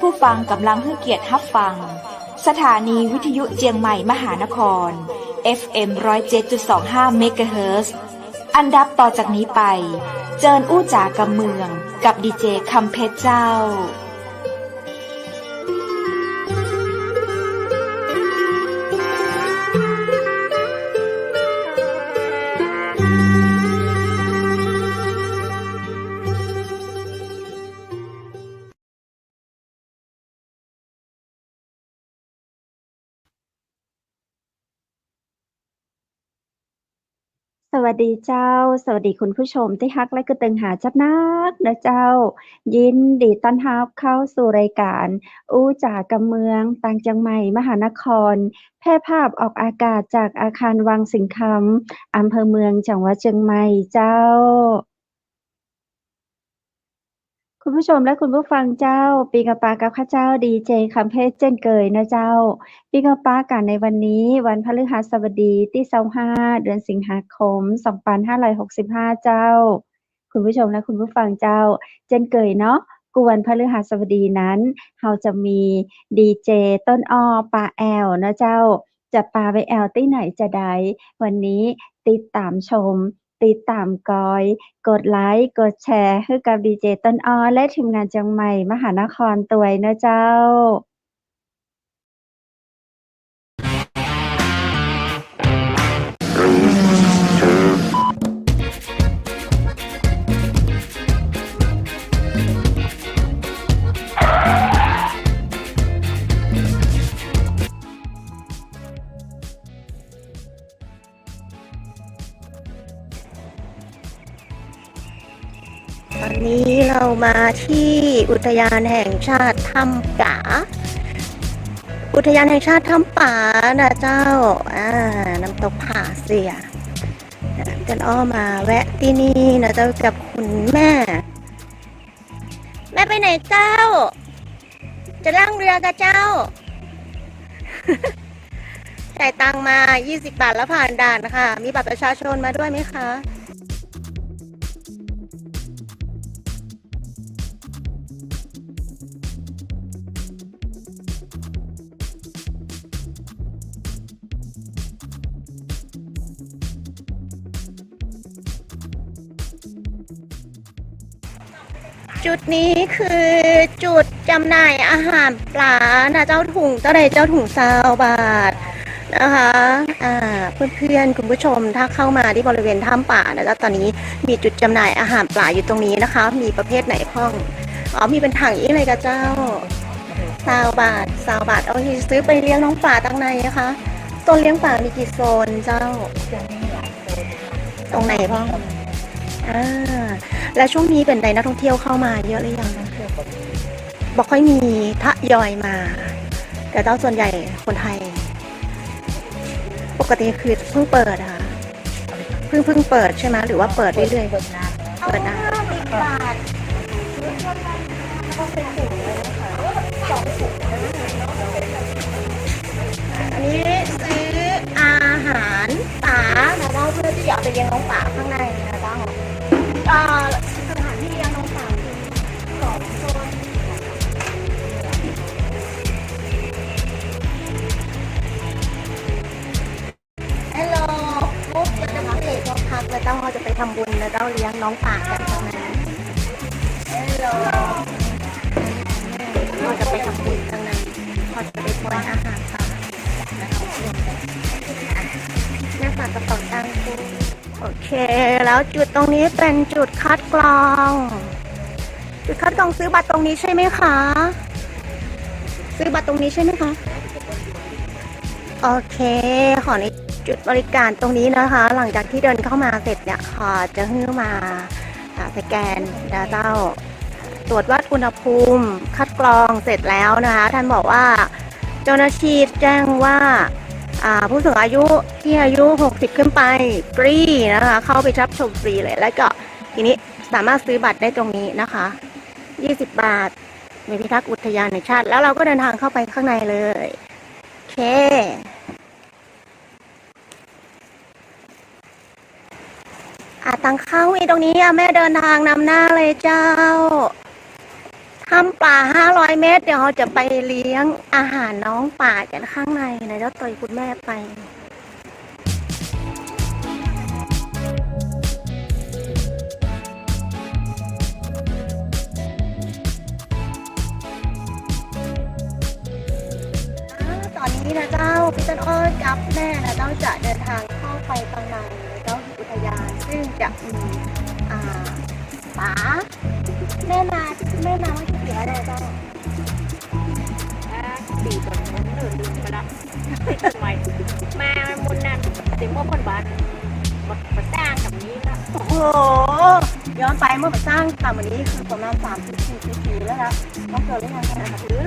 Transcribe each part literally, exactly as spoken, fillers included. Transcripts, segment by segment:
ผู้ฟังก๋ำลังหื้อเกียรติฮับฟัง สถานีวิทยุเจียงใหม่มหานคร เอฟเอ็ม ร้อยเจ็ดจุดสองห้า เมกะเฮิรตซ์ อันดับต่อจากนี้ไป เจิญอู้จ๋ากำเมือง กับดีเจคำเพชรเจ้า สวัสดีเจ้า สวัสดีคุณผู้ชมตี้ฮักและกึ๊ดตึงหาจัดนักนะเจ้า ยินดีต้อนฮับเข้าสู่รายก๋านอู้จ๋ากำเมือง ตางเจียงใหม่มหานคร แพร่ภาพออกอากาศจากอาคารวังสิงห์คำ อำเภอเมือง จังหวัดเจียงใหม่เจ้า คุณผู้ชมและคุณผู้ฟังเจ้า ปิ๊งกั๋าปะกับข้าเจ้า ดีเจคำเพชรเจ้นเกยนะเจ้า ปิ๊งกั๋าปะกั๋นในวันนี้ วันพฤหัสบดีตี้ซาวห้า เดือนสิงหาคม สองปันห้าร้อยหกสิบห้า เจ้า คุณผู้ชมและคุณผู้ฟังเจ้า เจ้นเกยเนาะ กู้วันพฤหัสบดีนั้น เฮาจะมีดีเจต้นอ้อปาแอ่วนะเจ้า จะปาไปแอ่วตี้ไหนจาใด วันนี้ติดต๋ามชม ติดต๋ามกอย กดไลก์ กดแชร์หื้อกับดีเจต้นอ้อ และทีมงานเจียงใหม่มหานครตวยนะเจ้า Three, two. ต๋อนนี้เฮามาตี้อุทยานแห่งชาติถ้ำป๋า อุทยานแห่งชาติถ้ำป๋านะเจ้า อ่า น้ำตกผาเสีย ต้นอ้อมาแวะตี้นี่นะเจ้า กับคุณแม่ แม่ไปไหนเจ้า จะล่องเรือกับเจ้า จ่ายตังค์มา ยี่สิบบาท แล้วผ่านด่านค่ะ มีบัตรประชาชนมาด้วยไหมคะ จุดนี้คือจุดจำหน่ายอาหารป๋านะเจ้า ถุงเต้าใดเจ้า ถุงซาวบาทนะคะ อ่า เพื่อนๆ คุณผู้ชม ถ้าเข้ามาตี้บริเวณถ้ำป๋านะเจ้า ต๋อนนี้มีจุดจำหน่ายอาหารป๋าอยู่ตรงนี้นะคะ มีประเภทไหนพ่อง อ๋อ มีเป๋นถังอี้เลยกับเจ้า ซาวบาท ซาวบาท โอเค ซื้อไปเลี้ยงน้องป๋าตังในนะคะ โซนเลี้ยงป๋ามีกี่โซนเจ้า ตรงไหนพ่อง อ่า แล้วช่วงนี้เป๋นไง นักท่องเที่ยวเข้ามาเยอะหรือยัง บ่ค่อยมี ทยอยมา แต่เจ้าส่วนใหญ่คนไทย ปกติคือเพิ่งเปิดอะคะ เพิ่ง เพิ่งเปิดใช่ไหม หรือว่าเปิดเรื่อยๆ เปิดนาน เปิดนาน อันนี้ซื้ออาหารป๋านะเจ้า เพื่อตี้จะเอาไปเลี้ยงน้องป๋าข้างในนะเจ้า เอ่อ สถานที่เลี้ยงน้องป๋าคือสองโซน ฮัลโหล ปุ๊บ เจ้า เฮาจะไปทำบุญนะเจ้า เลี้ยงน้องป๋ากั๋นข้างใน ฮัลโหล เฮาจะไปทำบุญข้างใน เฮาจะไปป้อนอาหารป๋า หน้าป๋ากระเป๋าตังค์กู โอเค แล้วจุดตรงนี้เป๋นจุดคัดกรอง จุดคัดกรองซื้อบัตรตรงนี้ใช่ไหมคะ ซื้อบัตรตรงนี้ใช่ไหมคะ โอเค ขอในจุดบริการตรงนี้นะคะ หลังจากที่เดินเข้ามาเสร็จเนี่ย ขอจะหื้อมา อ่า สแกนนะเจ้า ตรวจวัดอุณหภูมิ คัดกรองเสร็จแล้วนะคะ ท่านบอกว่า เจ้าหน้าที่แจ้งว่า อ่า ผู้สูงอายุที่อายุหกสิบขึ้นไป ฟรีนะคะ เข้าไปรับชมฟรีเลย แล้วก็ทีนี้สามารถซื้อบัตรได้ตรงนี้นะคะ ยี่สิบบาท ในพิทักษ์อุทยานแห่งชาติ แล้วเราก็เดินทางเข้าไปข้างในเลย โอเค อ่ะ ตางเข้ามีตรงนี้อ่ะ แม่เดินทางนำหน้าเลยเจ้า ถ้ำป่าห้าร้อยเมตร เดี๋ยวเฮาจะไปเลี้ยงอาหารน้องป่ากั๋นข้างในนะเจ้า ตวยคุณแม่ไป อ่า ต๋อนนี้นะเจ้า ปี้ต้นอ้อกับแม่นะเจ้า จะเดินทางเข้าไปตังในนะเจ้า อุทยาน ซึ่งจะมี อ่า ป๋า แม่มา แม่มาเมื่อกี้กี่วันแล้วเจ้า อ่า ปีก่อน เออ ลืมไปละ ไม่ถึงวัย มามุนนั้น เสียงว่าคนบ้าน มา มาสร้างกับนี้นะ โอ้โห ย้อนไปเมื่อมาสร้างกับอันนี้คือประมาณสามสิบสี่สิบปี๋แล้วล่ะ ต้องเกินหรือยังเนี่ย มาถึง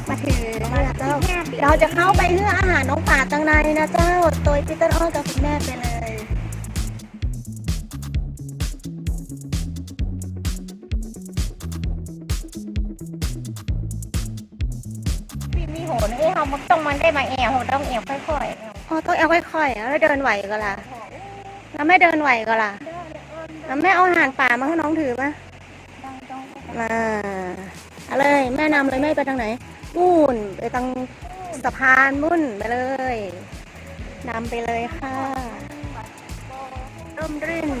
มาถึงแล้วเจ้า เฮาจะเข้าไปหื้ออาหารน้องป๋าตังในนะเจ้า ตวยปี้ต้นอ้อกับคุณแม่ไปเลย มี มีโหน เอ้ย เฮาต้องมันได้มาแอ่ว เฮาต้องแอ่วค่อยๆ อ๋อ ต้องแอ่วค่อยๆ แล้วเดินไหวก่อล่ะ แล้วแม่เดินไหวก่อล่ะ แล้วแม่เอาอาหารป๋ามาหื้อน้องถือปะ อ่า เอาเลย แม่นำเลย แม่ไปตังไหน ปู้น ไปตังสะพานปู้น ไปเลย นำไปเลยค่ะ ร่มรื่น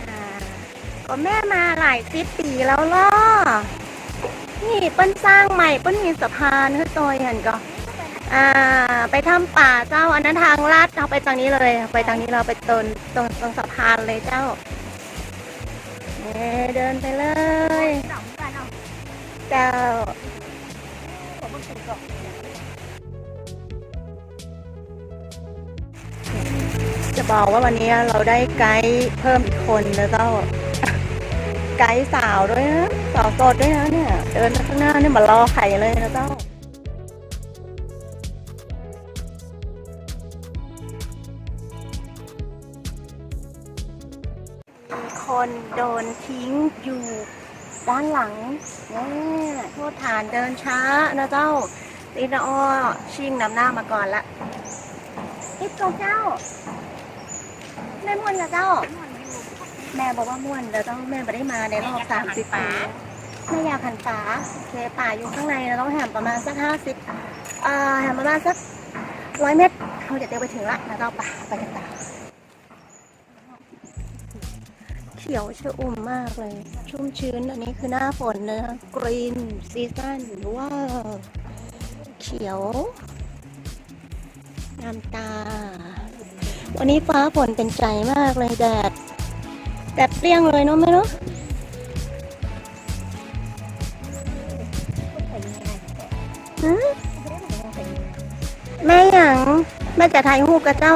อ่า ก็แม่มาหลายสิบปี๋แล้วล่อ นี่เปิ้นสร้างใหม่ เปิ้นมีสะพานหื้อตวยหั้นก่อ อ่า ไปถ้ำป๋าเจ้า อันนั้นทางลัด เฮาไปตังนี้เลย ไปตังนี้ เฮาไปตรง ตรง ตรงสะพานเลยเจ้า เอ้ย เดินไปเลย เจ้า จะบอกว่าวันนี้เราได้ไกด์เพิ่มอีกคนนะเจ้า ไกด์สาวด้วยนะ สาวโสดด้วยนะเนี่ย เดินไปข้างหน้าเนี่ย มารอใผเลยนะเจ้า มีคนโดนทิ้งอยู่ด้านหลัง เนี่ย โทษฐานเดินช้านะเจ้า ตี้ต้นอ้อชิ่งนำหน้ามาก่อนละ ติ๊บตรงเจ้า แม่ม่วนกาเจ้า แม่บอกว่าม่วนกาเจ้า แม่บ่ได้มาในรอบสามสิบปี๋ แม่อยากหันป๋า โอเค ป๋าอยู่ข้างใน เราต้องแหมประมาณสักห้าสิบ เอ่อ แหมประมาณสักร้อยเมตร เฮาจะเตียวไปเถิงละนะเจ้า ไป ไปกั๋นต่อ เขียวชอุ่มมากเลย ชุ่มชื้น อันนี้คือหน้าฝนนะคะ กรีนซีซั่น ว้าว เขียว งามต๋า วันนี้ฟ้าฝนเป๋นใจ๋มากเลย แดด แดดเปรี้ยงเลยเนาะแม่เนาะ หือ แม่หยัง แม่จะถ่ายรูปกาเจ้า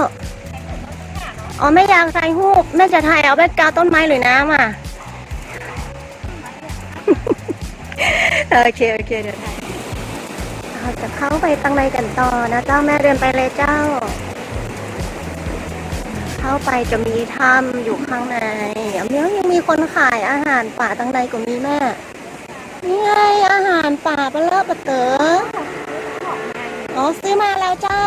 อ๋อ แม่อยากถ่ายรูป แม่จะถ่ายเอาแบ็คกราวด์ต้นไม้หรือน้ำอะ โอเค โอเค เดี๋ยวถ่าย เฮาจะเข้าไปตังในกั๋นต่อนะเจ้า แม่เดินไปเลยเจ้า เข้าไปจะมีถ้ำอยู่ข้างใน ยังมีคนขายอาหารป๋าตังในก็มีแม่ นี่ไง อาหารป๋าปะเลอะปะเต๋อ อ๋อ ซื้อมาแล้วเจ้า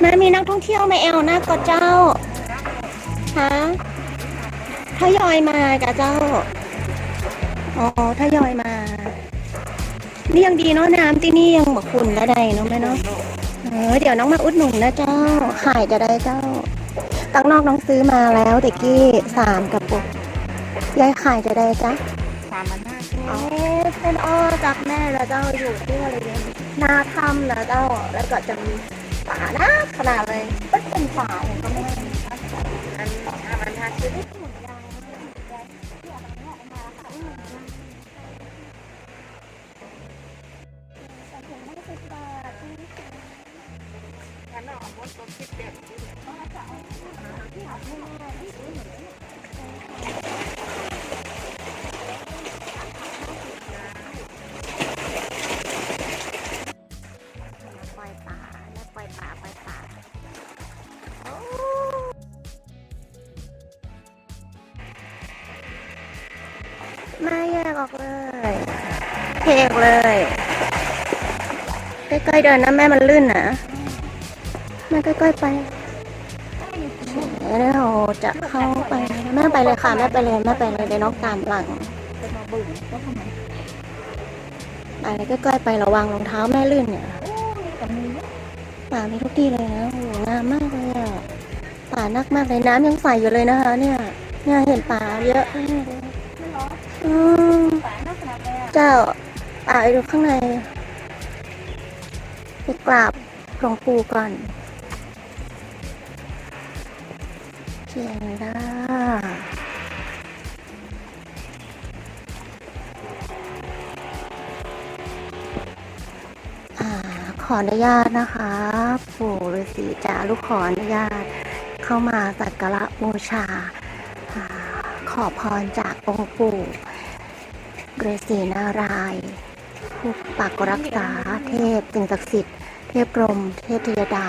แม่มีนักท่องเที่ยวมาแอ่วนักกาเจ้า ฮะ ทยอยมากาเจ้า อ๋อ ทยอยมา นี่ยังดีเนาะ น้ำตี้นี่ยังบ่ขุ่นกาใดเนาะแม่เนาะ เออ เดี๋ยวน้องมาอุดหนุนนะเจ้า ขายจะใดเจ้า ตังนอกน้องซื้อมาแล้วแต่กี้สามกระปุก ยายขายจะใดจ๊ะ สามพันห้า เอ๊ะ เปิ้นอ้อกับแม่นะเจ้า อยู่ตี้บริเวณหน้าถ้ำนะเจ้า แล้วก็จะมีป๋านักขนาดเลย เปิ้นเป๋นป๋าอย่างก็แม่ อัน สามพันห้า ซื้อ ปล่อยป๋า ปล่อยป๋า ปล่อยป๋า โอ้ แม่แยกออกเลย เทออกเลย ก้อยๆ เดินนะแม่ มันลื่นนะ แม่ก้อยๆ ไป เดี๋ยวเราจะเข้าไป แม่ไปเลยค่ะ แม่ไปเลย แม่ไปเลย เดี๋ยวน้องตามหลัง ไปเลย ก้อยๆ ไประวังรองเท้าแม่ลื่นเนี่ย ป๋ามีทุกตี้เลยนะ โอ้โห งามมากเลยอะ ป๋านักมากเลย น้ำยังใสอยู่เลยนะคะ เนี่ย เนี่ย เห็นป๋าเยอะมากเลย อืม เจ้า ป๋าไปดูข้างใน ไปกราบหลวงปู่ก่อน เชียงดา อ่า ขออนุญาตนะคะ ปู่ฤาษีจ๋า ลูกขออนุญาตเข้ามาสักการะบูชา อ่า ขอพรจากองค์ปู่ฤาษีนารายณ์ ผู้ปกปักรักษา เทพสิ่งศักดิ์สิทธิ์ เทพพรหม เทพธิยดา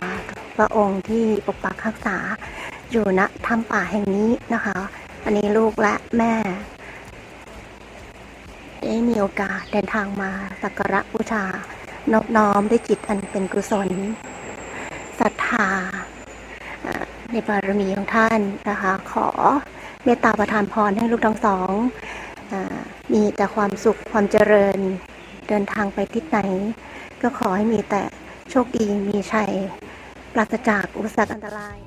พระองค์ที่ปกปักรักษาอยู่ณถ้ำป่าแห่งนี้นะคะ อันนี้ลูกและแม่ ได้มีโอกาสเดินทางมาสักการะบูชา นอบน้อมด้วยจิตอันเป็นกุศล ศรัทธา อ่า ในบารมีของท่านนะคะ ขอเมตตาประทานพรให้ลูกทั้งสอง อ่า มีแต่ความสุขความเจริญ เดินทางไปทิศไหน ก็ขอให้มีแต่โชคดี มีชัย ปราศจากอุปสรรคอันตราย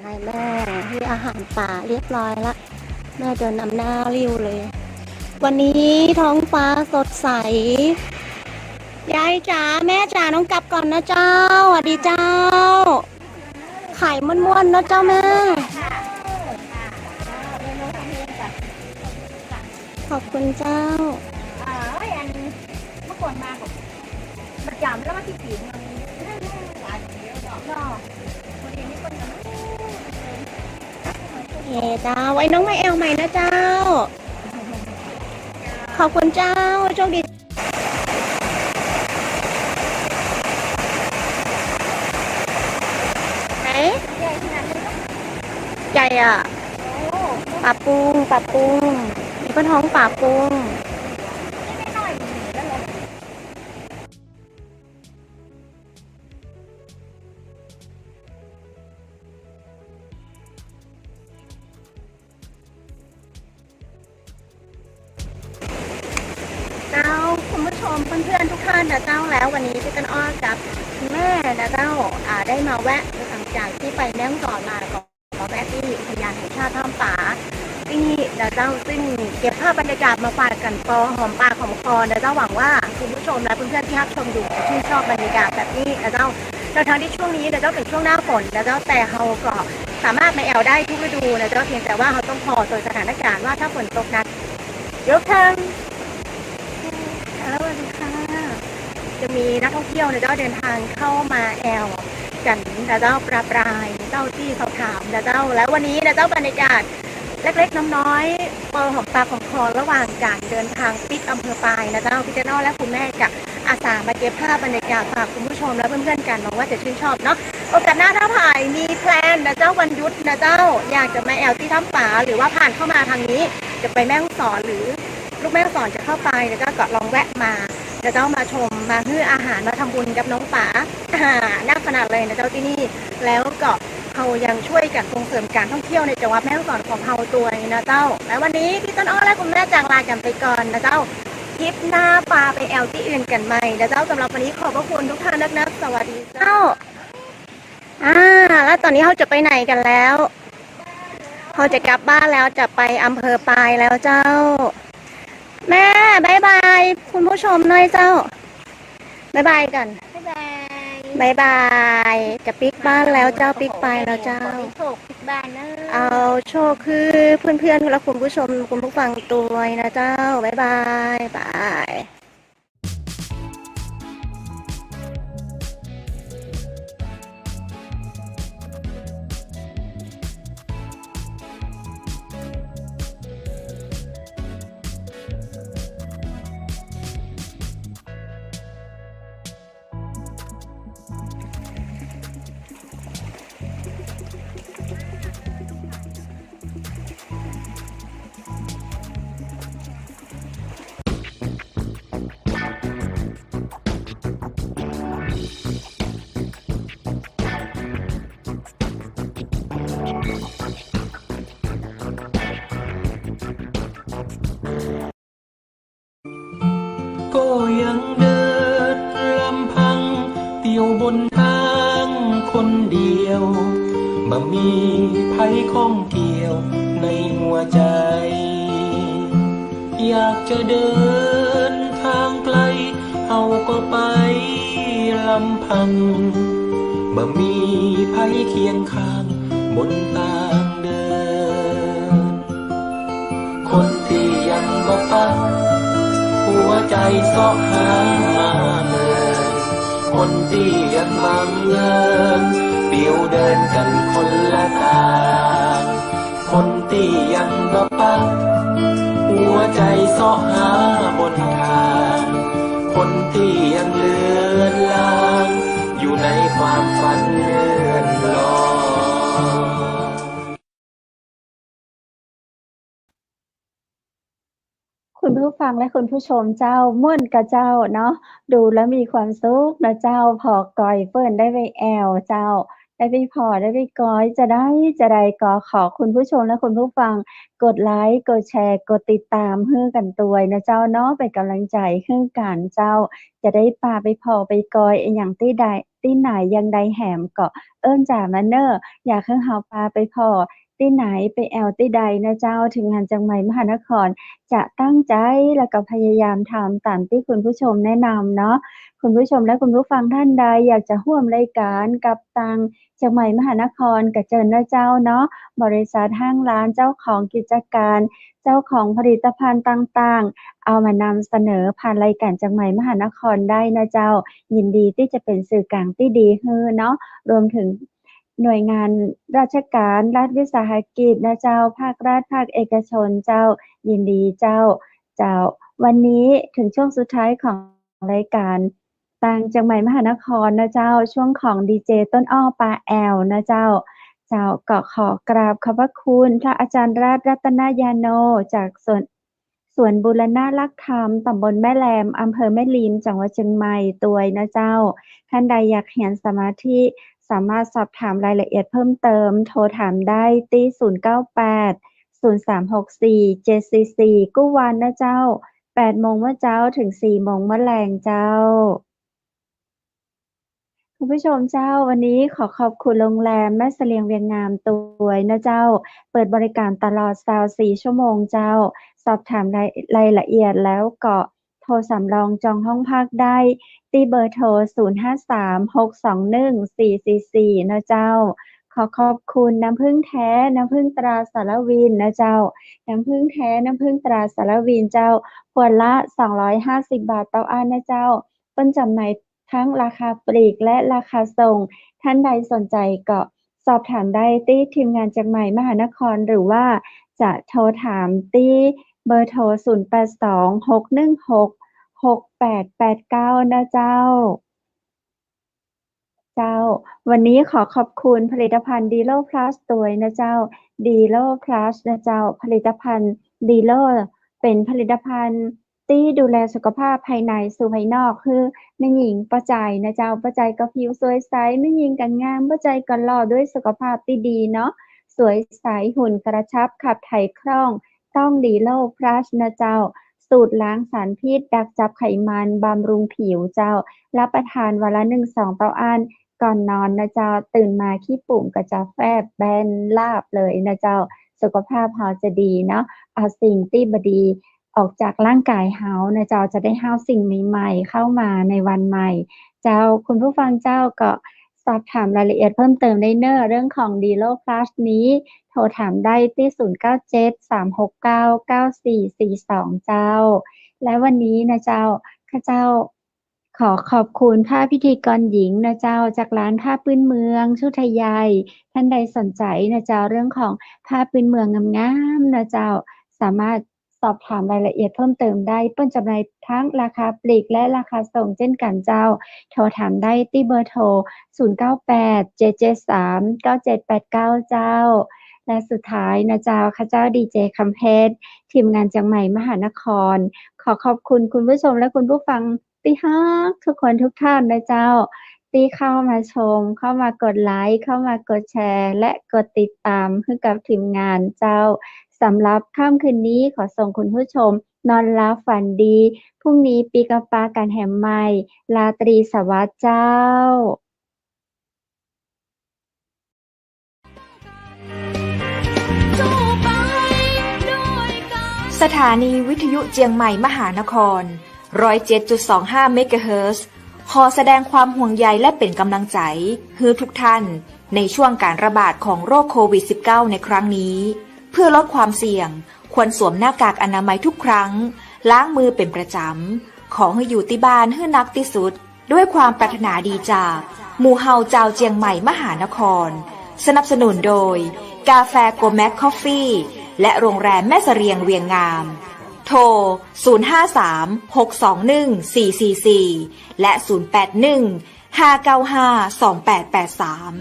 ไงแม่ ให้อาหารป๋าเรียบร้อยละ แม่เดินนำหน้าริ้วเลย วันนี้ท้องฟ้าสดใส ยายจ๋า แม่จ๋า น้องกลับก่อนนะเจ้า สวัสดีเจ้า ขายม่วนๆ นะเจ้าแม่ ขอบคุณเจ้า อ่า เอ้ย อันเมื่อก่อนมาก็ประจ๋ำแล้ว มาตี้ปี๋นเนาะ พอดีมีคนกัน โอเคเจ้า ไว้น้องมาแอวใหม่นะเจ้า ขอบคุณเจ้า โชคดี ไหน ใหญ่ขนาดนี้ ใหญ่อะ ป๋าปุ้ง ป๋าปุ้ง นี่ก็ท้องป๋าปุ้ง เจ้า คุณผู้ชม เพื่อนๆ ทุกท่านนะเจ้า แล้ววันนี้พี่ต้นอ้อกับคุณแม่นะเจ้า อ่า ได้มาแวะ หลังจากตี้ไปแม่ฮ่องสอนมา ก็มาแวะตี้อุทยานแห่งชาติถ้ำป๋า ตี้นะเจ้า ซึ่งเก็บภาพบรรยากาศมาฝากกั๋นปอหอมปากหอมคอนะเจ้า หวังว่าคุณผู้ชมและเพื่อนๆ ตี้ฮับชมอยู่จะชื่นชอบบรรยากาศแบบนี้นะเจ้า ทั้งๆ ตี้ช่วงนี้นะเจ้า เป๋นช่วงหน้าฝนนะเจ้า แต่เฮาก็สามารถมาแอวได้ทุกฤดูนะเจ้า เพียงแต่ว่าเฮาต้องผ่อโตยสถานการณ์ว่าถ้าฝนตกหนัก Welcome ค่ะ สวัสดีค่ะ จะมีนักท่องเที่ยวนะเจ้า เดินทางเข้ามาแอวกั๋นนะเจ้า ประปรายเจ้าตี้สอบถามนะเจ้า แล้ววันนี้นะเจ้า บรรยากาศเล็กๆ น้อยๆ ปอหอมปากหอมคอระหว่างก๋านเดินทางปิ๊กอำเภอปายนะเจ้า พี่ต้นอ้อและคุณแม่ก็อาสามาเก็บภาพบรรยากาศฝากคุณผู้ชมและเพื่อนๆ กั๋น หวังว่าจะชื่นชอบเนาะ โอกาสหน้าถ้าผายมีแพลนนะเจ้า วันหยุดนะเจ้า อยากจะมาแอวตี้ถ้ำป๋า หรือว่าผ่านเข้ามาทางนี้ จะไปแม่ฮ่องสอน หรือลูกแม่ฮ่องสอนจะเข้าไปนะเจ้า ก็ลองแวะมานะเจ้า มาชม มาหื้ออาหาร มาทำบุญกับน้องป๋า อ่า นักขนาดเลยนะเจ้าตี้นี่ แล้วก็เฮายังช่วยกั๋นส่งเสริมก๋านท่องเที่ยวในจังหวัดแม่ฮ่องสอนของเฮาตวยนะเจ้า และวันนี้พี่ต้นอ้อและคุณแม่จ๋าลากั๋นไปก่อนนะเจ้า คลิปหน้าปาไปแอวตี้อื่นกั๋นใหม่นะเจ้า สำหรับวันนี้ขอบพระคุณทุกท่านนักๆ สวัสดีเจ้า อ่า แล้วต๋อนนี้เฮาจะไปไหนกั๋นแล้ว เฮาจะกลับบ้านแล้ว จะไปอำเภอปายแล้วเจ้า แม่ บ๊ายบายคุณผู้ชมหน่อยเจ้า บ๊ายบายก่อน บ๊ายบาย บ๊ายบาย จะปิ๊กบ้านแล้วเจ้า ปิ๊กปายแล้วเจ้า ขอให้โชคปิ๊กบ้านเนอะ เอาโชคคือเพื่อนๆ และคุณผู้ชม คุณผู้ฟังตวยนะเจ้า บ๊ายบาย บาย ก็ยังเดินลำพังเตียวบนทางคนเดียว บ่มีใผข้องเกี่ยวในหัวใจ๋ อยากจะเดินทางไกล เฮาก็ไปลำพัง บ่มีใผเคียงข้างบนตางเดิน คนตี้ยังบ่ปัก หัวใจ๋เซาะหามาเมิน คนตี้ยังบังเอิญ เตียวเดินกั๋นคนละตาง คนตี้ยังบ่ปัก หัวใจ๋เซาะหาบนทาง คนตี้ยังเลือนลาง อยู่ในความฝันเลื่อนลอย คุณผู้ฟังและคุณผู้ชมเจ้า ม่วนก่อเจ้าเนาะ ดูแล้วมีความสุขนะเจ้า ผ่อก่อยเปิ้นได้ไปแอ่วเจ้า ได้ไปผ่อ ได้ไปกอย จาใด จาใดก็ขอคุณผู้ชมและคุณผู้ฟังกดไลก์ กดแชร์ กดติดตามหื้อกั๋นตวยนะเจ้าเนาะ เป๋นก๋ำลังใจ๋หื้อกั๋นเจ้า จะได้ปาไปผ่อไปกอยอะหยังตี้ใด ตี้ไหนอย่างใดแหม ก็เอิ้นจ๋ามาเน่อ อยากหื้อเฮาปาไปผ่อตี้ไหน ไปแอ่วตี้ใดนะเจ้า ทีมงานเจียงใหม่มหานครจะตั้งใจ๋แล้วก็พยายามทำต๋ามตี้คุณผู้ชมแนะนำเนาะ คุณผู้ชมและคุณผู้ฟังท่านใดอยากจะฮ่วมรายก๋านกับตาง เจียงใหม่มหานครก็เจิญนะเจ้าเนาะ บริษัทห้างร้าน เจ้าของกิจก๋าน เจ้าของผลิตภัณฑ์ต่างๆ เอามานำเสนอผ่านรายก๋านเจียงใหม่มหานครได้นะเจ้า ยินดีตี้จะเป๋นสื่อกลางตี้ดีหื้อเนาะ รวมถึงหน่วยงานราชก๋าน รัฐวิสาหกิจนะเจ้า ภาครัฐ ภาคเอกชนเจ้า ยินดีเจ้า เจ้า วันนี้ถึงช่วงสุดท้ายของรายก๋าน ตางเจียงใหม่มหานครนะเจ้า ช่วงของดีเจต้นอ้อปาแอ่วนะเจ้า เจ้า ก็ขอกราบขอบพระคุณพระอาจารย์รัตน์ รัตนญาโณ จากสวน สวนบูรณะรักธรรม ต๋ำบลแม่แลม อำเภอแม่ริม จังหวัดเจียงใหม่ตวยนะเจ้า ท่านใดอยากเฮียนสมาธิ สามารถสอบถามรายละเอียดเพิ่มเติม โทรถามได้ตี้ ศูนย์เก้าแปด ศูนย์สามหกสี่ เจ็ดสี่สี่ กู้วันนะเจ้า แปดโมงเมื่อเจ๊าถึงสี่โมงเมื่อแลงเจ้า คุณผู้ชมเจ้า วันนี้ขอขอบคุณโรงแรมแม่เสลียงเวียงงามตวยนะเจ้า เปิดบริการตลอดซาวสี่ชั่วโมงเจ้า สอบถามราย รายละเอียดแล้วก็โทรสำรองจองห้องพักได้ตี้เบอร์โทร ศูนย์ห้าสาม หกสองหนึ่ง สี่สี่สี่ นะเจ้า ขอขอบคุณน้ำผึ้งแท้ น้ำผึ้งตราสารวินนะเจ้า น้ำผึ้งแท้ น้ำผึ้งตราสารวินเจ้า ขวดละสองร้อยห้าสิบบาทเต้าอั้นนะเจ้า เปิ้นจำหน่ายทั้งราคาปลีกและราคาส่ง ท่านใดสนใจก็สอบถามได้ตี้ทีมงานเจียงใหม่มหานคร หรือว่าจะโทรถามตี้เบอร์โทร ศูนย์แปดสอง หกหนึ่งหก หกแปดแปดเก้า นะเจ้า เจ้า วันนี้ขอขอบคุณผลิตภัณฑ์ดีโลพลัสตวยนะเจ้า ดีโลพลัสนะเจ้า ผลิตภัณฑ์ดีโลเป๋นผลิตภัณฑ์ตี้ดูแลสุขภาพภายในสู่ภายนอก หื้อแม่ญิงป้อจายนะเจ้า ป้อจายก็ผิวสวยใส แม่ญิงก็งาม ป้อจายก็หล่อ ด้วยสุขภาพตี้ดีเนาะ สวยใส หุ่นกระชับ ขับถ่ายคล่อง ต้องดีโลพลัสนะเจ้า สูตรล้างสารพิษ ดักจับไขมัน บำรุงผิวเจ้า รับประทานวันละหนึ่งซองเต้าอั้น ก่อนนอนนะเจ้า ตื่นมาขี้ปุ๋มก็จะแฟบแบนราบเลยนะเจ้า สุขภาพเฮาจะดีเนาะ เอาสิ่งตี้บ่ดีออกจากร่างกายเฮานะเจ้า จะได้เอาสิ่งใหม่ๆเข้ามาในวันใหม่ เจ้า คุณผู้ฟังเจ้าก็สอบถามรายละเอียดเพิ่มเติมได้เน่อ เรื่องของดีโลพลัสนี้ โทรถามได้ตี้ ศูนย์เก้าเจ็ด สามหกเก้า เก้าสี่สี่สอง เจ้า และวันนี้นะเจ้า ข้าเจ้าขอขอบคุณป้าพิธีกรหญิงนะเจ้า จากร้านผ้าพื้นเมืองชุไทย ท่านใดสนใจนะเจ้า เรื่องของผ้าพื้นเมืองงามๆนะเจ้า สามารถสอบถามรายละเอียดเพิ่มเติมได้ เปิ้นจำหน่ายทั้งราคาปลีกและราคาส่งเช่นกั๋นเจ้า โทรถามได้ตี้เบอร์โทร ศูนย์เก้าแปด เจ็ดเจ็ดสาม เก้าเจ็ดแปดเก้า เจ้า และสุดท้ายนะเจ้า ข้าเจ้าดีเจคำเพชร ทีมงานเจียงใหม่มหานคร ขอขอบคุณคุณผู้ชมและคุณผู้ฟังตี้ฮักทุกคนทุกท่านนะเจ้า ตี้เข้ามาชม เข้ามากดไลก์ เข้ามากดแชร์ และกดติดตามหื้อกับทีมงานเจ้า สำหรับค่ำคืนนี้ขอส่งคุณผู้ชมนอนหลับฝันดี พรุ่งนี้ปิ๊กมาปะกั๋นแหมใหม่ ราตรีสวัสดิ์เจ้า สถานีวิทยุเจียงใหม่มหานคร ร้อยเจ็ดจุดสองห้า เมกะเฮิรตซ์ ขอแสดงความห่วงใยและเป๋นก๋ำลังใจ๋หื้อทุกท่าน ในช่วงก๋านระบาดของโรคโควิดสิบเก้า ในครั้งนี้ เพื่อลดความเสี่ยง ควรสวมหน้ากากอนามัยทุกครั้ง ล้างมือเป๋นประจ๋ำ ขอหื้ออยู่ตี้บ้านหื้อนักตี้สุด ด้วยความปรารถนาดีจาก หมู่เฮาจาวเจียงใหม่มหานคร สนับสนุนโดย กาแฟโกแม็กคอฟฟี่ และโรงแรมแม่เสรียงเวียงงาม โทร ศูนย์ห้าสาม หกสองหนึ่ง สี่สี่สี่ และ ศูนย์แปดหนึ่ง ห้าเก้าห้า สองแปดแปดสาม